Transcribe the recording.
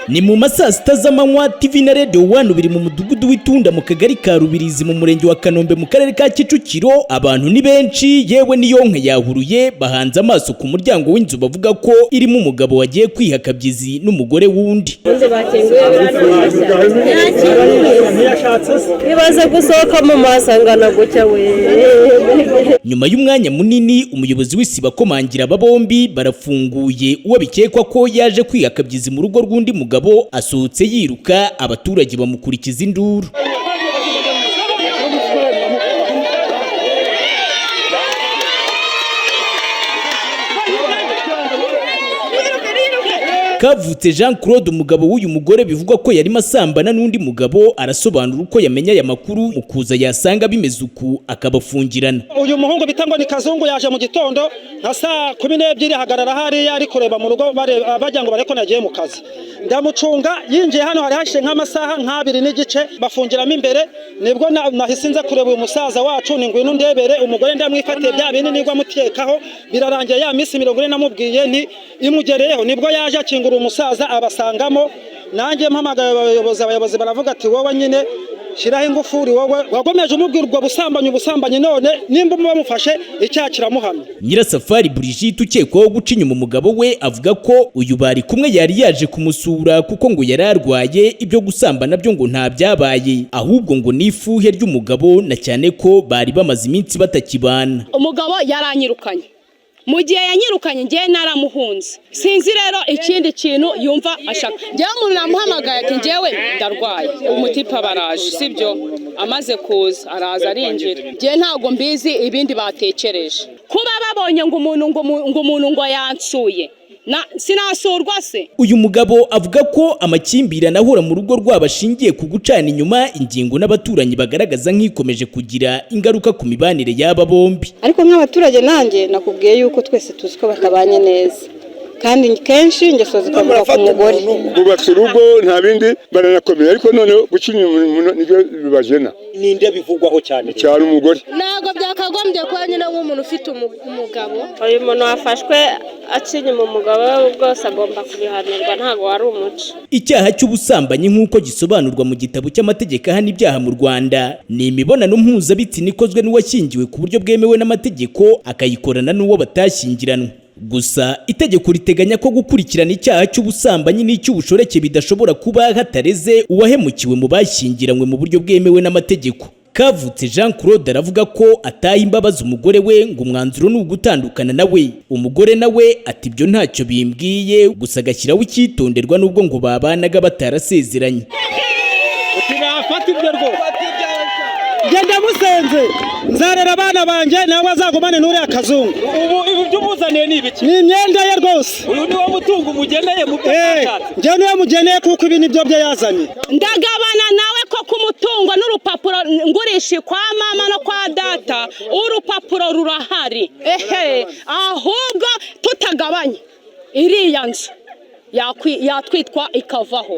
Ni mu ma saa sita z'amanywa, TV na Radio One biri mu mudugudu w'Itunda, mu kagari ka Rubirizi, mu murenge wa Kanombe, mu karere ka Kicukiro. Abantu ni benshi, yewe n'iyonka yahuruye, bahanze amaso ku muryango w'inzu bavuga ko irimo umugabo wagiye kwiha akabyizi n'umugore w'undi. Ubundi bakinguye, bibaze gusohoka mu maso angana gutya we. Nyuma y'umwanya munini, umuyobozi w'isibo akomangira aba bombi barafunguye. Uwo bikekwa ko yaje kwiha akabyizi mu rugo rw'undi mugabo asohotse yiruka, abaturage bamukurikiza induru. Kavutse Jean Claude, umugabo w'uyu mugore bivugwa ko yarimo asambana n'undi mugabo, arasobanura uko yamenye aya makuru, mu kuza yasanga bimeze uku akabafungirana. Uyu muhungu bita ngo ni Kazungu yaje mu gitondo nka saa 12, ahagarara hariya ari kureba mu rugo, bagira ngo bareko nagiye mu kazi. Ndamucunga yinjiye hano, hari hashize nk'amasaha nk'abiri n'igice, bafungiramo imbere. Nibwo nahise nza kureba uyu musaza wacu, ni ngwino ndebere umugore ndamwifatiye bya bindi nigwa mutekaho. Birarangiye, ya minsi 40 namubwiye nti imugereyeho, nibwo yaje akingura umusaza abasangamo. Nanjye mpamagaye abayobozi, abayobozi baravuga ati: "Wowe nyine shyiraho ingufuri, wowe wagomeje umubwira ubwo busambanyi, ubusambanyi, none nimba bamufashe icyaha kiramuhamya." Nyirasafari Brigitte ukekwaho guca inyuma umugabo we avuga ko uyu bari kumwe yari yaje kumusura kuko ngo yari arwaye. Ibyo gusambana byo ngo nta byabaye, ahubwo ngo ni ifuhe ry'umugabo, na cyane ko bari bamaze iminsi batakibana. Umugabo yaranyirukanye. Mu gihe yanyirukanye, ngewe naramuhunze. Sinzi rero ikindi kintu yumva ashaka. Ngewe umuntu namuhamagaye ati: "Ngewe ndarwaye." Umutipe baraje, sibyo? Amaze kuza, araza arinjira. Ngewe ntabwo mbizi ibindi batekereje, kuba babonye ngo umuntu ngo yansuye. Sinasurwa se? Uyu mugabo avuga ko amakimbirane ahora mu rugo rwabo ashingiye ku gucana inyuma, ingingo n'abaturanyi bagaragaza nk'ikomeje kugira ingaruka ku mibanire y'aba bombi. Ariko nk'abaturage, nanjye nakubwiye yuko twese tuzi ko batabanye neza, kandi kenshi ingeso zikavuga ku mugore. Bubatse urugo, nta bindi, baranakomeye, ariko noneho guca inyuma nibyo bibajena. Ninde bivugwaho cyane? Cyane umugore. Ntabwo byakagombye kuba nyine nk'umuntu ufite umugabo. Uyu muntu wafashwe aca inyuma umugabo we rwose agomba kubihanirwa, ntabwo wari umuco. Icyaha cy'ubusambanyi, nk'uko gisobanurwa mu gitabo cy'amategeko ahana ibyaha mu Rwanda, ni imibonano mpuzabitsina ikozwe n'uwashyingiwe ku buryo bwemewe n'amategeko, akayikorana n'uwo batashyingiranwe. Gusa itegeko riteganya ko gukurikirana icyaha cy'ubusambanyi n'icy'ubushoreke bidashobora kuba hatareze uwahemukiwe mu bashyingiranywe mu buryo bwemewe n'amategeko. Kavutse Jean Claude aravuga ko ataha imbabazi umugore we, ngo umwanzuro ni ugutandukana nawe. Umugore nawe ati: "Ibyo ntacyo bimbwiye." Gusa agashyiraho icyitonderwa, nubwo ngo babanaga batarasezeranye. Nafata ibyo rwose, ngenda musenze, nzarera abana banjye, nawe azagumane n'uriya Kazungu. Ubu ibi byo umuzaniye ni ibiki? Ni imyenda ye rwose. Uyu ni wo mutungo umugeneye mu byo mwashatse? Njyewe niwe mugeneye, kuko ibi nibyo bye yazanye. Ndagabana nawe ko ku mutungo n'urupapuro ngurisha kwa mama no kwa data, urupapuro rurahari. Ehe, ahubwo tutagabanye, iriya nzu yatwitwa ikavaho.